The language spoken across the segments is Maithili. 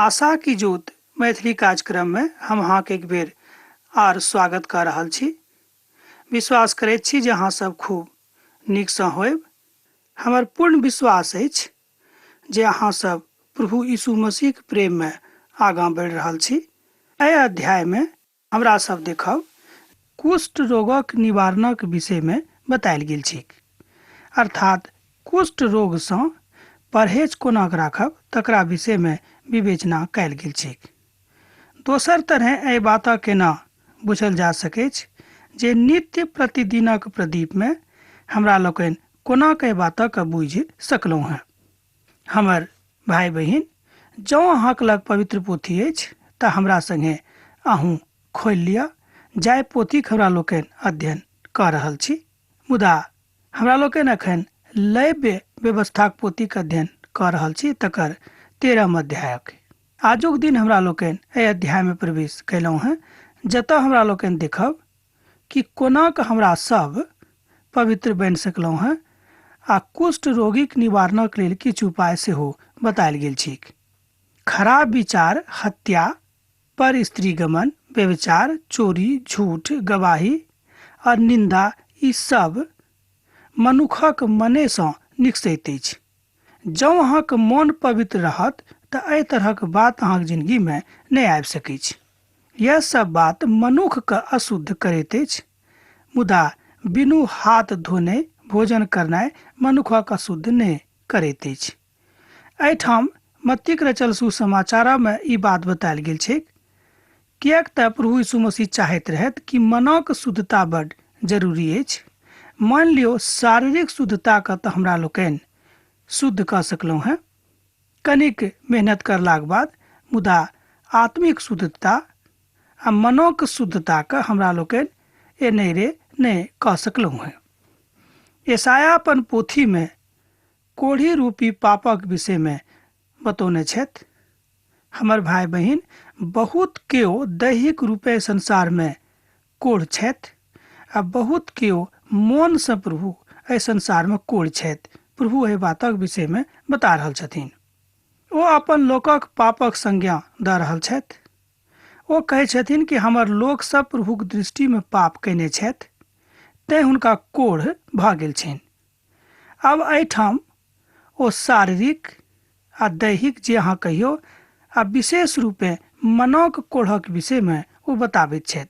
आशा की ज्योत मैथिली कार्यक्रम में हम अहाँके एक बेर आर स्वागत कऽ रहल छी। विश्वास करैत छी जे अहाँ सब खूब नीकसँ होयब। हमर पूर्ण विश्वास अछि जे अहाँ सब प्रभु यीशु मसीहक प्रेम में आगाँ बढ़ि रहल छी। एहि अध्याय में हमरा सब देखब कुष्ठ रोगक निवारणक विषय में बतायल गेल छैक। अर्थात कुष्ठ रोग सँ परहेज कोना राखब तकरा विषय में विवेचना कयल गेल छैक। दोसर तरहें एहि बातक एना बुझल जा सकैछ जे नित्य प्रतिदिनक प्रदीप में हमरा लोकनि कोना के बातक बुझि सकलहुँ हेँ। हमर भाइ बहिन, जँ अहाँक लग पवित्र पोथी अछि तऽ हमरा संगे अहूँ खोलि लिअ जाहि पोथीक हमरा लोकनि अध्ययन कऽ रहल छी। मुदा हमरा लोकनि एखन लैव्य व्यवस्थाक पोथीक अध्ययन कऽ रहल छी तकर 13म अध्यायक। आजुक दिन हमरा लोकनि एहि अध्यायमे प्रवेश कयलहुँ हेँ जतय हमरा लोकनि देखब कि कोनाक हमरा सब पवित्र बनि सकलहुँ हेँ आ कुष्ठ रोगीक निवारणक लेल किछु उपाय सेहो बतायल गेल छैक। खराब विचार, हत्या, पर स्त्रीगमन, व्यभिचार, चोरी, झूठ, गवाही और निंदा ई सब मनुखक मनेसँ निकसैत अछि। जँ अहाँक मोन पवित्र रहत तऽ एहि तरहक बात अहाँक जिनगीमे नहि आबि सकैछ। यैह सब बात मनुखकेँ अशुद्ध करैत अछि, मुदा बिनु हाथ धोने भोजन करनाइ मनुखक अशुद्ध नहि करैत अछि। एहिठाम मत्तीक रचल सुसमाचारमे ई बात बतायल गेल छैक, किएक तऽ प्रभु यीशु मसीह चाहैत रहथि कि मनक शुद्धता बड जरूरी अछि। मानि लियौ शारीरिक शुद्धताके तऽ हमरा लोकनि शुद्ध कऽ सकलहुँ हेँ कनिक मेहनत करलाक बाद, मुदा आत्मिक शुद्धता आ मनक शुद्धताके हमरा लोकनि एने रे नहि कऽ सकलहुँ हेँ। यशायाह अपन पोथीमे कोढ़ी रूपी पापक विषयमे बतौने छथि। हमर भाइ बहिन, बहुत केओ दैहिक रूपे संसारमे कोढ़ छथि आ बहुत केओ मोनसँ प्रभु एहि संसारमे कोढ़ छथि। प्रभु एहि बातक विषयमे बता रहल छथिन। ओ अपन लोकक पापक संज्ञा दऽ रहल छथि। ओ कहै छथिन कि हमर लोक सब प्रभुक दृष्टिमे पाप कयने छथि, तेँ हुनका कोढ़ भऽ गेल छनि। आब एहिठाम ओ शारीरिक आ दैहिक जे अहाँ कहियौ आ विशेष रूपे मनक कोढ़क विषयमे ओ बताबैत छथि।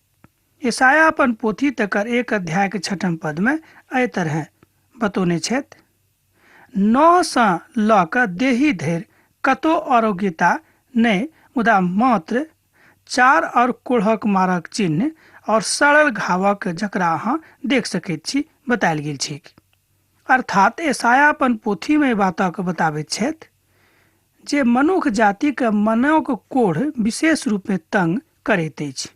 यशायाह अपन पोथी तकर 1 अध्यायके 6म पदमे एहि तरहें बतौने छथि, नहसँ लऽ कऽ देही धरि कतौ आरोग्यता नहि, मुदा मात्र 4 और कोढ़क मारक चिन्ह और सड़ल घावक जकरा अहाँ देख सकैत छी बतायल गेल छैक। अर्थात यशायाह अपन पोथीमे एहि बातक बताबैत छथि जे मनुख जातिक मनक कोढ़ विशेष रूपे तंग करैत अछि,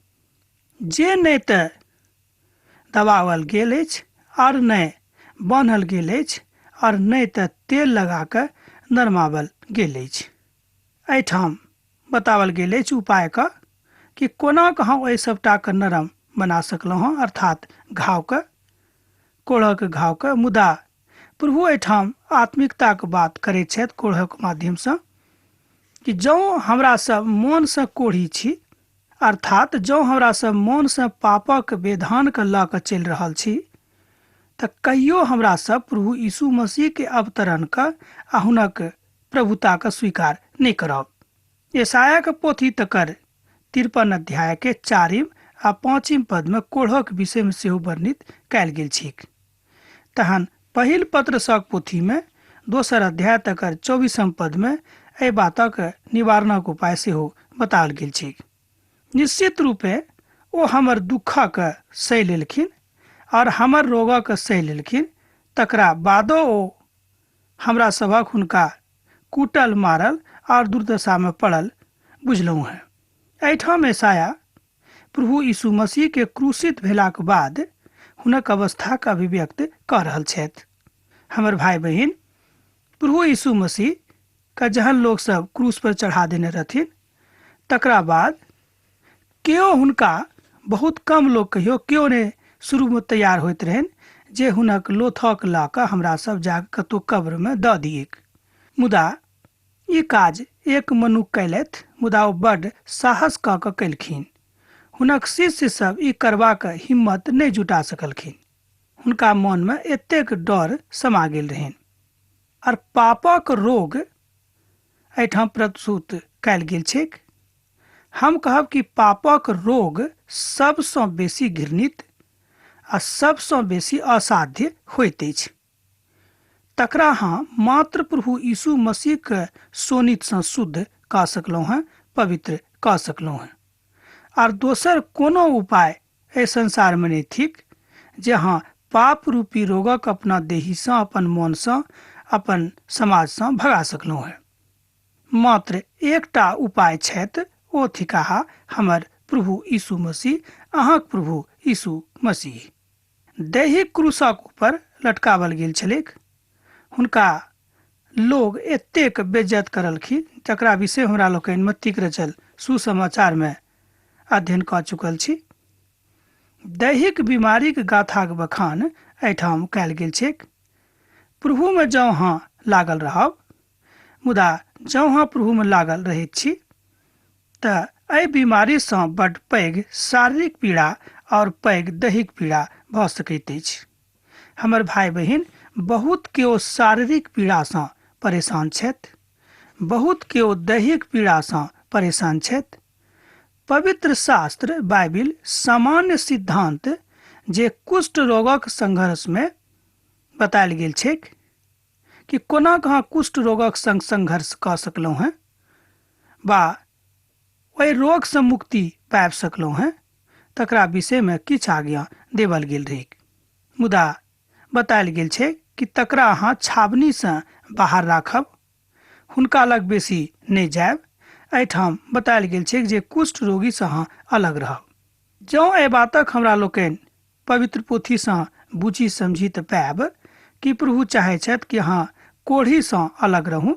जे नहि तऽ दबावल गेल अछि और नहि बान्हल गेल अछि और नहि तऽ तेल लगा कऽ नरमावल गेल अछि। एहिठाम बतावल गेल अछि उपायके कि कोना कऽ हम एहि सबटाके नरम बना सकलहुँ हँ, अर्थात घावके, कोढ़क घावके। मुदा प्रभु एहिठाम आत्मिकताके बात करैत छथि कोढ़क माध्यमसँ कि जँ हमरा सब मोनसँ कोढ़ी छी, अर्थात जँ हमरा सब मोनसँ पापक विधानके लऽ कऽ चलि रहल छी, तऽ कहियो हमरा सब प्रभु यीशु मसीहके अवतरणके आ हुनक प्रभुताके स्वीकार नहि करब। यशायाहके पोथी तकर 53 अध्यायके 4 आ 5 पदमे कोढ़क विषयमे सेहो वर्णित कयल गेल छैक। तहन पहिल पत्रसक पोथीमे 2 अध्याय तकर 24 पदमे एहि बातक निवारणक उपाय सेहो बताओल गेल छैक। निश्चित रूपे ओ हमर दुःखक सहि लेलखिन और हमर रोगक सहि लेलखिन, तकरा बादो ओ हमरा सभक हुनका कूटल मारल और दुर्दशा में पड़ल बुझलहुँ हेँ। एहिठाम यशायाह प्रभु यीशु मसीह के क्रूसित भेलाक बाद हुनक अवस्थाक अभिव्यक्त कऽ रहल छथि। हमर भाइ बहिन, प्रभु यीशु मसीह के जहन लोक सब क्रूस पर चढ़ा देने रहथिन तकरा बाद केओ हुनका, बहुत कम लोक कहियो केओ नहि शुरूमे तैयार होइत रहनि जे हुनक लोथक लऽ कऽ हमरा सब जाकऽ कतहु कब्रमे दऽ दियैक। मुदा ई काज एक मनुख कयलथि, मुदा ओ बड्ड साहस कऽ कऽ कयलखिन। हुनक शिष्य सभ ई करबाक हिम्मत नहि जुटा सकलखिन। हुनका मन मे एतेक डर समा गेल रहनि। आर पापक रोग एहिठाम प्रस्तुत कयल गेल छैक। हम कहब कि पापक रोग सबसँ बेसी घृणित आ सबसँ बेसी असाध्य होइत अछि। तकरा अहाँ मात्र प्रभु यीशु मसीहके शोणितसँ शुद्ध कऽ सकलहुँ हेँ, पवित्र कऽ सकलहुँ हेँ। आर दोसर कोनो उपाय एहि संसारमे नहि थिक जे अहाँ पाप रूपी रोगक अपना देहीसँ, अपन मोनसँ, अपन समाजसँ भगा सकलहुँ हेँ। मात्र एकटा उपाय छथि, ओ थिकाह हमर प्रभु यीशु मसीह, अहाँक प्रभु यीशु मसीह। दैहिक क्रूसक ऊपर लटकावल गेल छलैक। हुनका लोग एतेक बेइज्जत करलखिन जकरा विषय हमरा लोकनि मत्तीक रचल सुसमाचार मे अध्ययन कऽ चुकल छी। दैहिक बीमारीक गाथाक बखान एहिठाम कयल गेल छैक। प्रभु मे जँ अहाँ लागल रहब, मुदा जँ अहाँ प्रभु मे लागल रहैत छी तऽ एहि बीमारीसँ बड्ड पैघ शारीरिक पीड़ा आओर पैघ दैहिक पीड़ा भऽ सकैत अछि। हमर भाय बहिन, बहुत केओ शारीरिक पीड़ासँ परेशान छथि, बहुत केओ दैहिक पीड़ासँ परेशान छथि। पवित्र शास्त्र बाइबिल सामान्य सिद्धांत जे कुष्ठ रोगक संघर्षमे बतायल गेल छैक कि कोना अहाँ कुष्ठ रोगक संग संघर्ष कऽ सकलहुँ हेँ वा ओहि रोगसँ मुक्ति पाबि सकलहुँ हेँ, तकरा विषयमे किछु आज्ञा देवल गेल रहैक। मुदा बतायल गेल छै कि तकरा अहाँ छावनीसँ बाहर राखब, हुनका लग बेसी नहि जायब। एहिठाम बतायल गेल छैक जे कुष्ठ रोगीसँ अहाँ अलग रहब। जँ एहि बातक हमरा लोकनि पवित्र पोथीसँ बुझी समझी तऽ पायब कि प्रभु चाहै छथि कि अहाँ कोढ़ीसँ अलग रहू,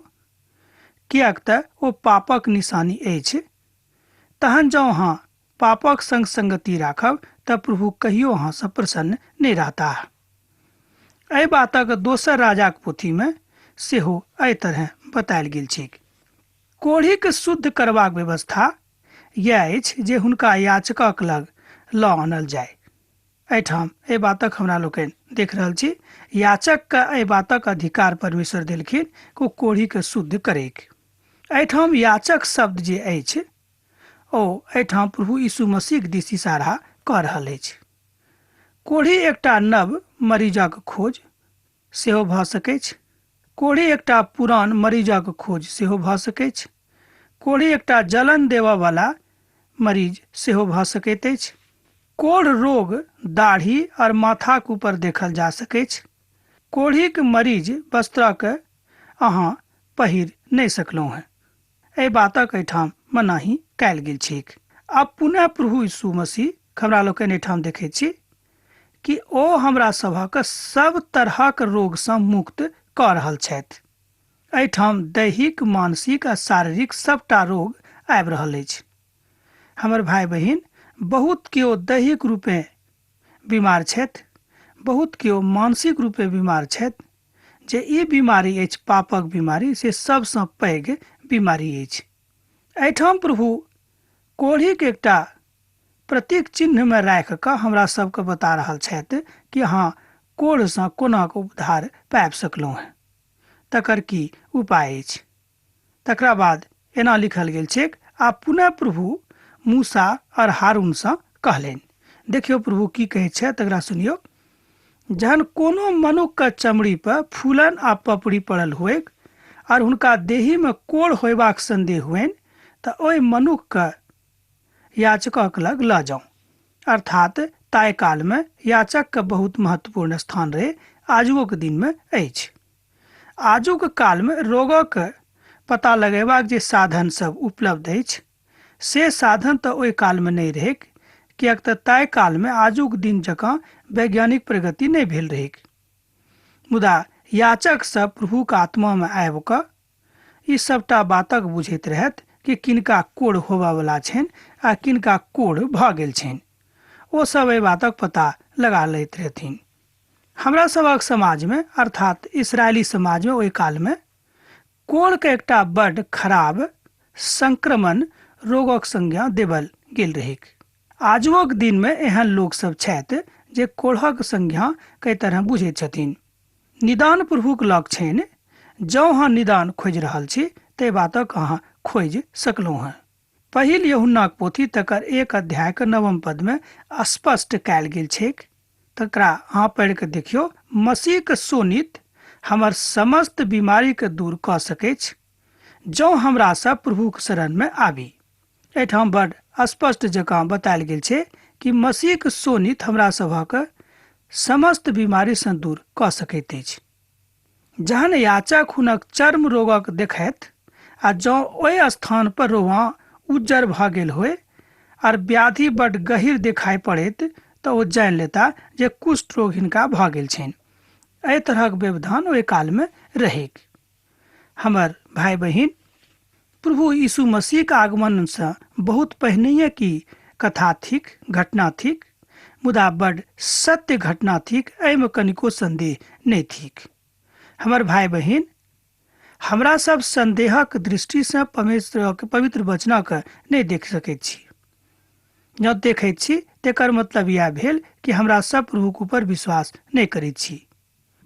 किएक तऽ ओ पापक निशानी अछि। तहन जँ अहाँ पापक संग संगति राखब तऽ प्रभु कहियो अहाँसँ प्रसन्न नहि रहताह। एहि बातक दोसर राजाक पोथीमे सेहो एहि तरहें बतायल गेल छैक। कोढ़ीक शुद्ध करबाक व्यवस्था यैह अछि जे हुनका याचकक लग लऽ आनल जाय। एहिठाम एहि बातक हमरा लोकनि देख रहल छी। याचकके एहि बातक अधिकार परमेश्वर देलखिन कि ओ कोढ़ीके शुद्ध करैक। एहिठाम याचक शब्द जे अछि ओ एहिठाम प्रभु यीशु मसीहक दिस इशारा कऽ रहल अछि। कोढ़ी एकटा नव मरीजक खोज सेहो भऽ सकैछ। कोढ़ी एकटा पुरान मरीजक खोज सेहो भऽ सकैछ। कोढ़ी एकटा जलन देबऽवला मरीज सेहो भऽ सकैत अछि। कोढ़ रोग दाढ़ी आओर माथाक ऊपर देखल जा सकैछ। कोढ़ीक मरीज वस्त्रक अहाँ पहिर नहि सकलहुँ हेँ। एहि बातक एहिठाम मनाही कयल गेल छैक। आब पुनः प्रभु यीशु मसीह हमरा लोकनि एहिठाम देखैत छी कि ओ हमरा सभक सब तरहक रोगसँ मुक्त कऽ रहल छथि। एहिठाम दैहिक, मानसिक आ शारीरिक सबटा रोग आबि रहल अछि। हमर भाय बहिन, बहुत केओ दैहिक रूपेँ बीमार छथि, बहुत केओ मानसिक रूपेँ बीमार छथि। जे ई बीमारी अछि पापक बीमारी, से सबसँ पैघ बीमारी अछि। एहिठाम प्रभु कोढ़ीक एकटा प्रतीक चिन्हमे राखि कऽ हमरा सबके बता रहल छथि कि अहाँ कोढ़सँ कोना कऽ उद्धार पाबि सकलहुँ हेँ, तकर की उपाय अछि। तकरा बाद एना लिखल गेल छैक, आ पुनः प्रभु मूसा आओर हारूनसँ कहलनि। देखियौ प्रभु की कहैत छथि, तकरा सुनियौ। जहन कोनो मनुखके चमड़ी पर फूलन आ पपड़ी पड़ल होइक आओर हुनका देहीमे कोढ़ होयबाक संदेह होइन, तऽ ओहि मनुखके याचकक लग लऽ जाउ। अर्थात ताहि कालमे याचकके बहुत महत्वपूर्ण स्थान रहै, आजुओक दिनमे अछि। आजुक कालमे रोगक पता लगेबाक जे साधन सब उपलब्ध अछि से साधन तऽ ओहि कालमे नहि रहैक, किएक तऽ ताहि कालमे आजुक दिन जकाँ वैज्ञानिक प्रगति नहि भेल रहैक। मुदा याचक सब प्रभुक आत्मामे आबि कऽ ई सबटा बातक बुझैत रहथि कि किनका कोढ़ होबऽवला छनि आ किनका कोढ़ भऽ गेल छनि। ओ सब एहि बातक पता लगा लैत रहथिन। हमरा सभक समाजमे, अर्थात इसराइली समाजमे ओहि कालमे कोढ़के एकटा बड्ड खराब संक्रमण रोगक संज्ञा देवल गेल रहैक। आजुक दिनमे एहन लोक सब छथि जे कोढ़क संज्ञा कई तरह बुझैत छथिन। निदान प्रभुक लग छनि। जँ अहाँ निदान खोजि रहल छी ताहि बातक अहाँ खोजि सकलहुँ हेँ। पहिल यूहन्नाक पोथी तकर 1 अध्यायके 9 पदमे स्पष्ट कयल गेल छैक, तकरा अहाँ पढ़ि कऽ देखियौ। मसीहके शोणित हमर समस्त बीमारीके दूर कऽ सकैछ जँ हमरा सब प्रभुक शरणमे आबी। एहिठाम बड स्पष्ट जकाँ बतायल गेल छै कि मसीहक शोणित हमरा सभक समस्त बीमारीसँ दूर कऽ सकैत अछि। जहन याचक हुनक चर्म रोगक देखैत आ जँ ओहि स्थान पर रोआ उज्जर भऽ गेल होय आर व्याधि बड गहीर देखाइ पड़ैत तऽ ओ जानि लेता जे कुष्ठ रोग हिनका भऽ गेल छनि। एहि तरहक व्यवधान ओहि कालमे रहैक। हमर भाय बहिन, प्रभु यीशु मसीहक आगमनसँ बहुत पहिनहिए की कथा थिक, घटना थिक, मुदा बड सत्य घटना थिक, एहिमे कनिको संदेह नहि थिक। हमर भाय बहिन, हमरा सब संदेहक दृष्टिसँ परमेश्वरक पवित्र वचनक नहि देख सकैत छी। जँ देखैत छी तेकर मतलब इएह भेल कि हमरा सब प्रभुक ऊपर विश्वास नहि करैत छी।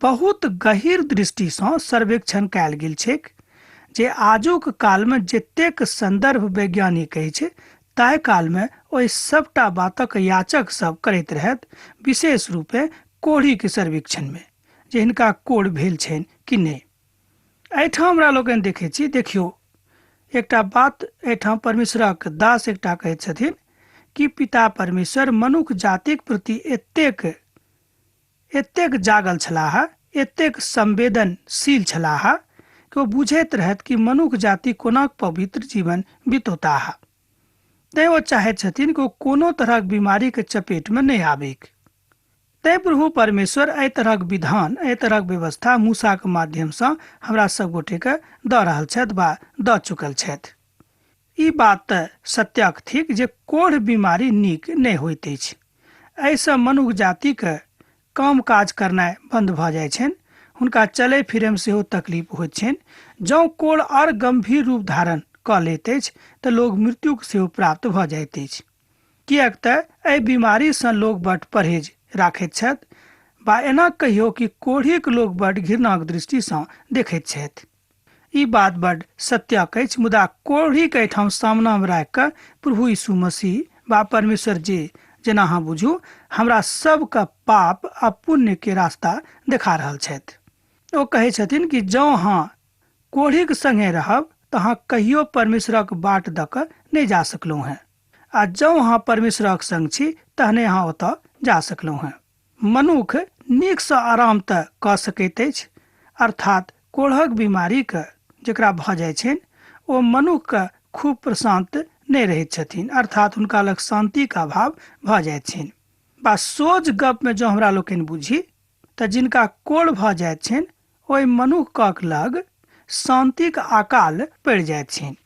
बहुत गहीर दृष्टिसँ सर्वेक्षण कयल गेल छैक जे आजुक कालमे जतेक संदर्भ वैज्ञानिक अछि ताहि कालमे ओहि सबटा बातक याचक सब करैत रहथि, विशेष रूपे कोढ़ीके सर्वेक्षणमे जे हिनका कोढ़ भेल छनि कि नहि। एहिठाम हमरा लोकनि देखै छी, देखियौ एकटा बात एहिठाम परमेश्वरक दास एकटा कहैत छथिन कि पिता परमेश्वर मनुख जातिक प्रति एतेक जागल छलाह, एतेक संवेदनशील छलाह कि ओ बुझैत रहथि कि मनुख जाति कोना पवित्र जीवन बितौताह। तैं ओ चाहैत छथिन कि ओ कोनो तरहक बीमारीके चपेटमे नहि आबैक। तैं प्रभु परमेश्वर एहि तरहक विधान, एहि तरहक व्यवस्था मूसाके माध्यमसँ हमरा सब गोटेके दऽ रहल छथि वा दऽ चुकल छथि। ई बात तऽ सत्यक थिक जे कोढ़ बीमारी नीक नहि होइत अछि। एहिसँ मनुख जातिके काम काज करनाइ बन्द भऽ जाइ छनि, हुनका चलै फिरैमे सेहो तकलीफ होइत छनि। जँ कोढ़ आओर गम्भीर रूप धारण कऽ लैत अछि तऽ लोग मृत्युके सेहो प्राप्त भऽ जाइत अछि। किएक तऽ एहि बीमारीसँ लोग बड परहेज राखैत छथि वा एना कहियौ कि कोढ़ीक लोग बड घृणाक दृष्टिसँ देखैत छथि। ई बात बड सत्यक अछि, मुदा कोढ़ीक एहिठाम सामनामे राखि कऽ प्रभु यीशु मसीह वा परमेश्वर जे जेना अहाँ बुझू हमरा सबके पाप आ पुण्य के रास्ता देखा रहल छथि। ओ कहै छथिन कि जँ अहाँ कोढ़ीक संगे रहब तऽ अहाँ कहियो परमेश्वरक बाट दऽ कऽ नहि जा सकलहुँ हेँ, आ जँ अहाँ परमेश्वरक संग छी तहने अहाँ ओतऽ जा सकलहुँ हेँ। मनुख नीकसँ आराम तऽ कऽ सकैत अछि, अर्थात कोढ़क बीमारीके जकरा भऽ जाइ छनि ओ मनुखके खूब प्रशान्त नहि रहैत छथिन, अर्थात हुनका लग शान्तिके अभाव भऽ जाइत छनि। बा सोझ गपमे जँ हमरा लोकनि बुझी तऽ जिनका कोढ़ भऽ जाइत छनि ओहि मनुखक लग शान्तिक अकाल पड़ि जाइत छनि।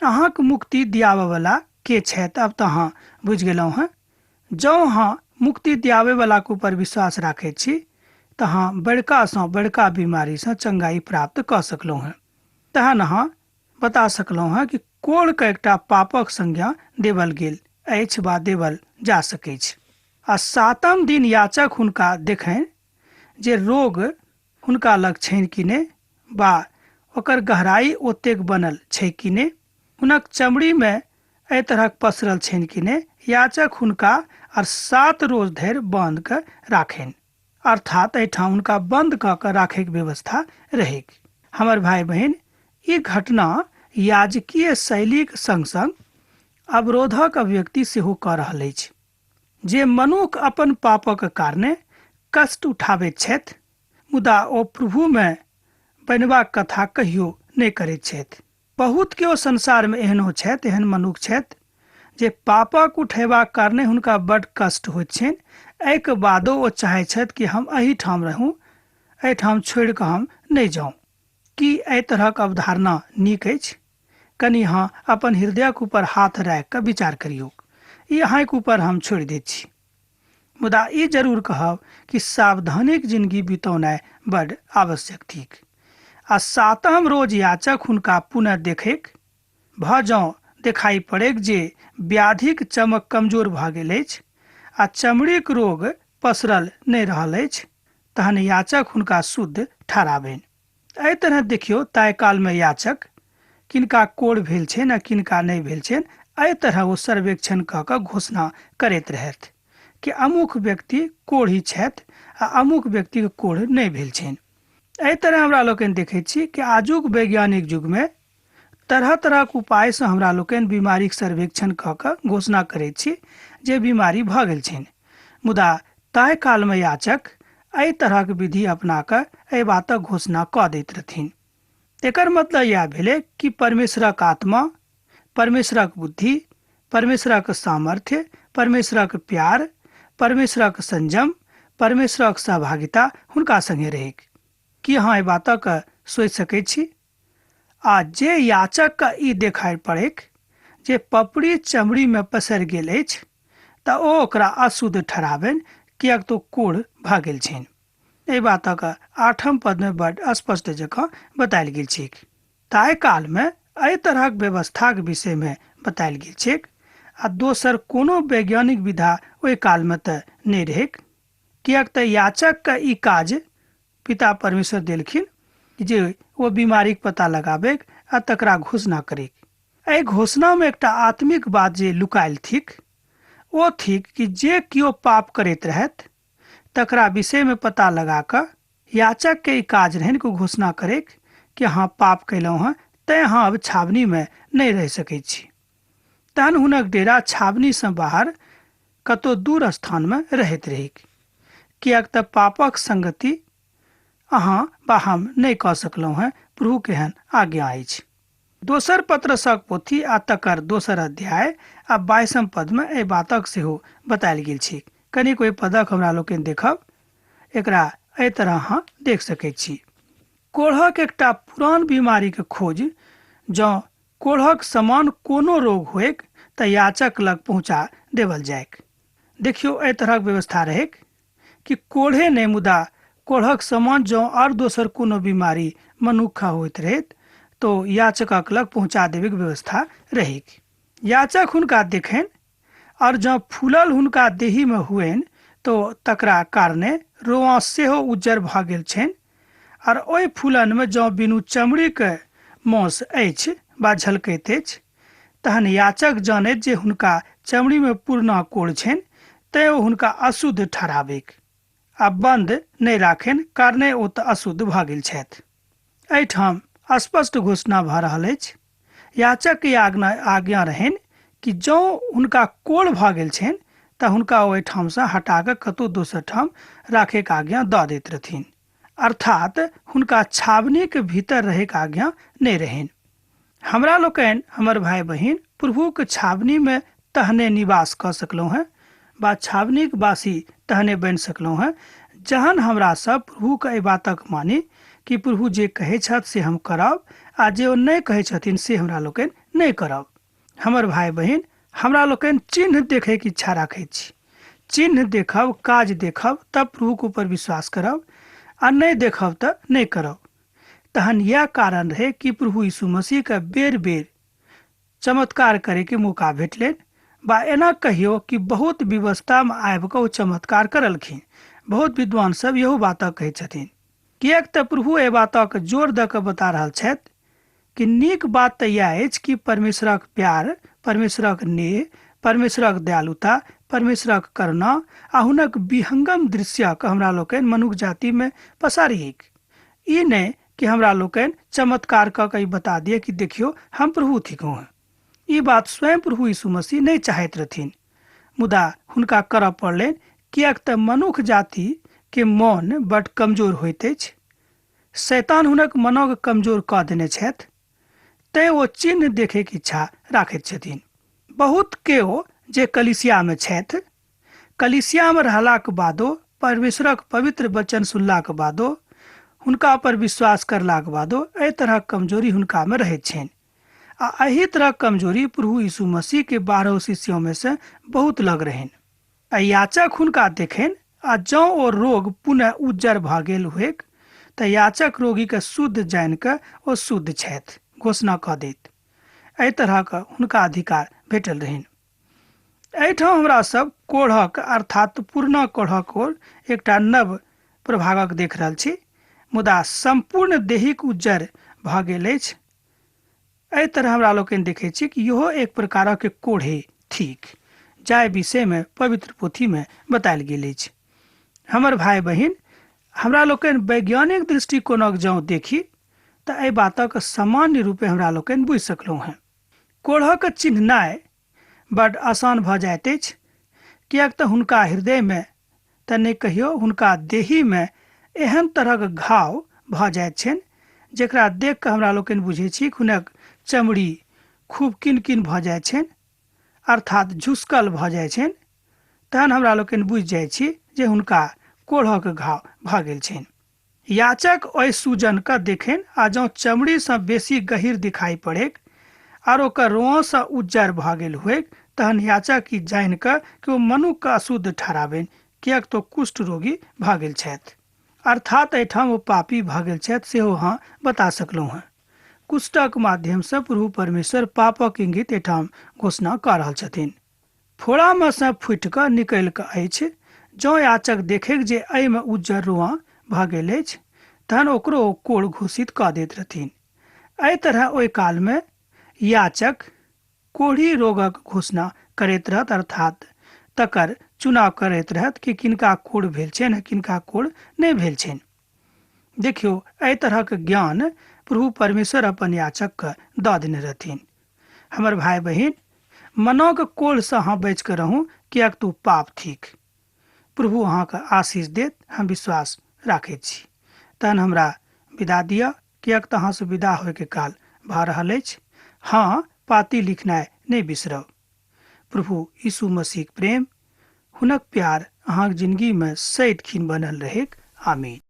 अहाँक मुक्ति दियाबऽवला के छथि अब तऽ अहाँ बुझि गेलहुँ हेँ। जँ अहाँ मुक्ति दियाबैवलाके ऊपर विश्वास राखैत छी तऽ अहाँ बड़कासँ बड़का बीमारीसँ चंगाई प्राप्त कऽ सकलहुँ हेँ। तहन अहाँ बता सकलहुँ हेँ कि कोढ़के एकटा पापक संज्ञा देवल गेल अछि वा देवल जा सकैछ। आ 7म दिन याचक हुनका देखनि जे रोग हुनका लग छनि कि नहि वा ओकर गहराई ओतेक बनल छै कि नहि, हुनक चमड़ीमे एहि तरहक पसरल छनि कि नहि। याचक हुनका आर 7 रोज धरि बन्द कऽ राखनि, अर्थात एहिठाम हुनका बन्द कऽ कऽ राखैके व्यवस्था रहैक। हमर भाय बहिन, ई घटना याजकीय शैलीक संग संग अवरोधक अभिव्यक्ति सेहो कऽ रहल अछि। जे मनुख अपन पापक कारणे कष्ट उठाबैत छथि, मुदा ओ प्रभुमे बनबाक कथा कहियो नहि करैत छथि। बहुत केओ संसारमे एहनो छथि, एहन मनुख छथि जे पापक उठेबाक कारणे हुनका बड कष्ट होइत छनि। एहिके बादो ओ चाहैत छथि कि हम एहिठाम रहूँ, एहिठाम छोड़ि कऽ हम नहि जाउँ। की एहि तरहक अवधारणा नीक अछि? कनि अहाँ अपन हृदयक ऊपर हाथ राखि कऽ विचार करियौ। ई अहाँके ऊपर हम छोड़ि दैत छी, मुदा ई जरूर कहब कि सावधानीक जिंदगी बितौनाइ बड आवश्यक थिक। आ 7म रोज याचक हुनका पुनः देखैक भऽ जँ देखाइ पड़ैक जे व्याधिक चमक कमजोर भऽ गेल अछि आ चमड़ीक रोग पसरल नहि रहल अछि, तहन याचक हुनका शुद्ध ठहराबनि। एहि तरह देखियौ, ताहि कालमे याचक किनका कोढ़ भेल छनि आ किनका नहि भेल छनि, एहि तरह ओ सर्वेक्षण कऽ कऽ घोषणा करैत रहथि कि अमुक व्यक्ति कोढ़ी छथि आ अमुक व्यक्तिके कोढ़ नहि भेल छनि। एहि तरह हमरा लोकनि देखैत छी कि आजुक वैज्ञानिक युगमे तरह तरहक उपायसँ हमरा लोकनि बीमारीक सर्वेक्षण कऽ कऽ घोषणा करैत छी जे बीमारी भऽ गेल छनि, मुदा ताहि कालमे याचक एहि तरहक विधि अपना कऽ एहि बातक घोषणा कऽ दैत रहथिन। एकर मतलब इएह भेलै कि परमेश्वरक आत्मा, परमेश्वरक बुद्धि, परमेश्वरक सामर्थ्य, परमेश्वरक प्यार, परमेश्वरक संयम, परमेश्वरक सहभागिता हुनका संगे रहैक। की अहाँ एहि बातक सोचि सकैत छी? आ जे याचक के ई देखाइ पड़ैक जे पपड़ी चमड़ी में पसरि गेल अछि तऽ ओ ओकरा अशुद्ध ठहराबनि, किएक तऽ कोढ़ भऽ गेल छनि। एहि बातक 8म पदमे बड स्पष्ट जकाँ बतायल गेल छैक। ताहि कालमे एहि तरहक व्यवस्थाक विषयमे बतायल गेल छैक आ दोसर कोनो वैज्ञानिक विधा ओहि कालमे तऽ नहि रहैक, किएक तऽ याचकके ई काज पिता परमेश्वर देलखिन जे ओ बीमारीक पता लगाबैक आ तकरा घोषणा करैक। एहि घोषणामे एकटा आत्मिक बात जे लुकायल थिक ओ थिक कि जे केओ पाप करैत रहथि तकरा विषयमे पता लगा कऽ याचकके ई काज रहनि कि घोषणा करैक कि अहाँ पाप कयलहुँ हँ, तैँ अहाँ अब छावनीमे नहि रहि सकैत छी। तहन हुनक डेरा छावनीसँ बाहर कतौ दूर स्थानमे रहैत रहैक, किएक तऽ पापक संगति अहाँ वा हम नहि कऽ सकलहुँ हँ, प्रभु केहन आज्ञा अछि। दोसर पत्रसक पोथी आ तकर दोसर अध्याय आ 22म पदमे एहि बातक सेहो बतायल गेल छैक। कनिक ओहि पदक हमरा लोकनि देखब, एकरा एहि तरह अहाँ देख सकैत छी। कोढ़क एकटा पुरान बीमारीके खोज जँ कोढ़क समान कोनो रोग होइक तऽ याचक लग पहुँचा देवल जाइक। देखियौ, एहि तरहक व्यवस्था रहैक कि कोढ़े नहि मुदा कोढ़क समान जँ आर दोसर कोनो बीमारी मनुक्ख होइत रहैत तो याचकक लग पहुँचा देबैक व्यवस्था रहैक। याचक हुनका देखनि और जँ फूलल हुनका देहीमे हुएन तो तकरा कारणे रोआँ सेहो उज्जर भऽ गेल छनि और ओहि फूलनमे जँ बिनु चमड़ीके मांस अछि वा झलकैत अछि तहन याचक जानैत जे हुनका चमड़ीमे पुरना कोढ़ छनि, तैँ ओ हुनका अशुद्ध ठहराबैक आ बन्द नहि राखनि, कारणे ओ तऽ अशुद्ध भऽ गेल छथि। एहिठाम स्पष्ट घोषणा भऽ रहल अछि। याचक के आज्ञा रहनि कि जँ हुनका कोढ़ भऽ गेल छनि तऽ हुनका ओहिठामसँ हटा कऽ कतहु दोसर ठाम राखैके आज्ञा दऽ दैत रहथिन, अर्थात हुनका छावनीके भीतर रहैके आज्ञा नहि रहनि। हमरा लोकनि, हमर भाय बहिन, प्रभुके छावनीमे तहने निवास कऽ सकलहुँ हेँ वा छावनीक वासी तहने बनि सकलहुँ हेँ जहन हमरा सब प्रभुके एहि बातक मानी कि प्रभु जे कहै छथि से हम करब आ जे ओ नहि कहै छथिन से हमरा लोकनि नहि करब। हमर भाय बहिन, हमरा लोकनि चिन्ह देखैके इच्छा राखैत छी। चिन्ह देखब, काज देखब, तब प्रभुके ऊपर विश्वास करब आ नहि देखब तऽ नहि करब। तहन यैह कारण रहै कि प्रभु यीशु मसीहके बेर बेर चमत्कार करैके मौका भेटलनि वा एना कहियो कि बहुत विवशतामे आबि कऽ ओ चमत्कार करलखिन। बहुत विद्वान सब इहो बातक कहै छथिन, किएक तऽ प्रभु एहि बातक जोर दऽ कऽ बता रहल छथि कि नीक बात तऽ इएह अछि कि परमेश्वरक प्यार, परमेश्वरक नेह, परमेश्वरक दयालुता, परमेश्वरक करुणा आ हुनक विहंगम दृश्यक हमरा लोकनि मनुख जातिमे पसारियैक। ई नहि कि हमरा लोकनि चमत्कार कऽ कऽ ई बता दिअ कि देखियौ हम प्रभु थिकहुँ हँ। ई बात स्वयं प्रभु यीशु मसीह नहि चाहैत रहथिन, मुदा हुनका करऽ पड़लनि, किएक तऽ मनुख जाति के मन बड कमजोर होइत अछि। शैतान हुनक मनक कमजोर कऽ देने छथि, तैँ ओ चिन्ह देखैके इच्छा राखैत छथिन। बहुत केओ जे कलीसियामे छथि, कलीसियामे रहलाक बादो, परमेश्वरक पवित्र वचन सुनलाक बादो, हुनका पर विश्वास करलाक बादो एहि तरहक कमजोरी हुनकामे रहैत छनि। आ एहि तरहक कमजोरी प्रभु यीशु मसीह के 12 शिष्यों में से बहुत लग रहनि। आ याचक हुनका देखनि आ जँ ओ रोग पुनः उज्जर भऽ गेल होइक तऽ याचक रोगीके शुद्ध जानि कऽ ओ शुद्ध छथि घोषणा कऽ देत। एहि तरहक हुनका अधिकार भेटल रहनि। एहिठाम हमरा सब कोढ़क अर्थात पुरना कोढ़क ओर एकटा नव प्रभागक देख रहल छी, मुदा सम्पूर्ण देहिक उज्जर भऽ गेल अछि। एहि तरह हमरा लोकनि देखै छी कि इहो एक प्रकारक कोढ़े थिक, जाहि विषयमे पवित्र पोथीमे बतायल गेल अछि। हमर भाय बहिन, हमरा लोकनि वैज्ञानिक दृष्टिकोणक जँ देखी तऽ एहि बातक सामान्य रूपे हमरा लोकनि बुझि सकलहुँ हेँ। कोढ़क चिन्हनाइ बड आसान भऽ जाइत अछि, किएक तऽ हुनका हृदयमे तऽ नहि कहियो हुनका देहीमे एहन तरहक घाव भऽ जाइत छनि जकरा देख कऽ हमरा लोकनि बुझै छी हुनक चमड़ी खूब किन किन भऽ जाइत छनि, अर्थात झुसकल भऽ जाइत छनि। तहन हमरा लोकनि बुझि जाइ छी जे हुनका कोढ़क घाव भऽ गेल छनि। याचक ओहि सूजनके देखनि आ जँ चमड़ीसँ बेसी गहीर दिखाई पड़ैक आर ओकर रोआँसँ उज्जर भऽ गेल होइक, तहन याचक ई जानि कऽ कि ओ मनुखके अशुद्ध ठहराबनि, किएक तऽ कुष्ठ रोगी भऽ गेल छथि, अर्थात एहिठाम ओ पापी भऽ गेल छथि, सेहो अहाँ बता सकलहुँ हेँ। कुष्ठक माध्यमसँ प्रभु परमेश्वर पापक इंगित एहिठाम घोषणा कऽ रहल छथिन। फोड़ामे सँ फूटि कऽ निकलि कऽ अछि। जँ याचक देखैक जे एहिमे उज्जर रोआँ भऽ गेल अछि, तहन ओकरो ओ कोढ़ घोषित कऽ दैत रहथिन। एहि तरह ओहि कालमे याचक कोढ़ी रोगक घोषणा करैत रहत, अर्थात तकर चुनाव करैत रहत कि किनका कोढ़ भेल छनि आ किनका कोढ़ नहि भेल छनि। देखियौ, एहि तरहक ज्ञान प्रभु परमेश्वर अपन याचकके दऽ देने रहथिन। हमर भाय बहिन, मनोक कोढ़सँ अहाँ बचि कऽ रहू, किएक तऽ ओ पाप थिक। प्रभु अहाँके आशीष देत, हम विश्वास राखैत छी। तहन हमरा विदा दिअ, किएक तऽ अहाँसँ विदा होइके काल भऽ रहल अछि। हँ, पाती लिखनाइ नहि बिसरब। प्रभु यीशु मसीहक प्रेम, हुनक प्यार अहाँक जिंदगीमे सदिखिन बनल रहैक। आमीन।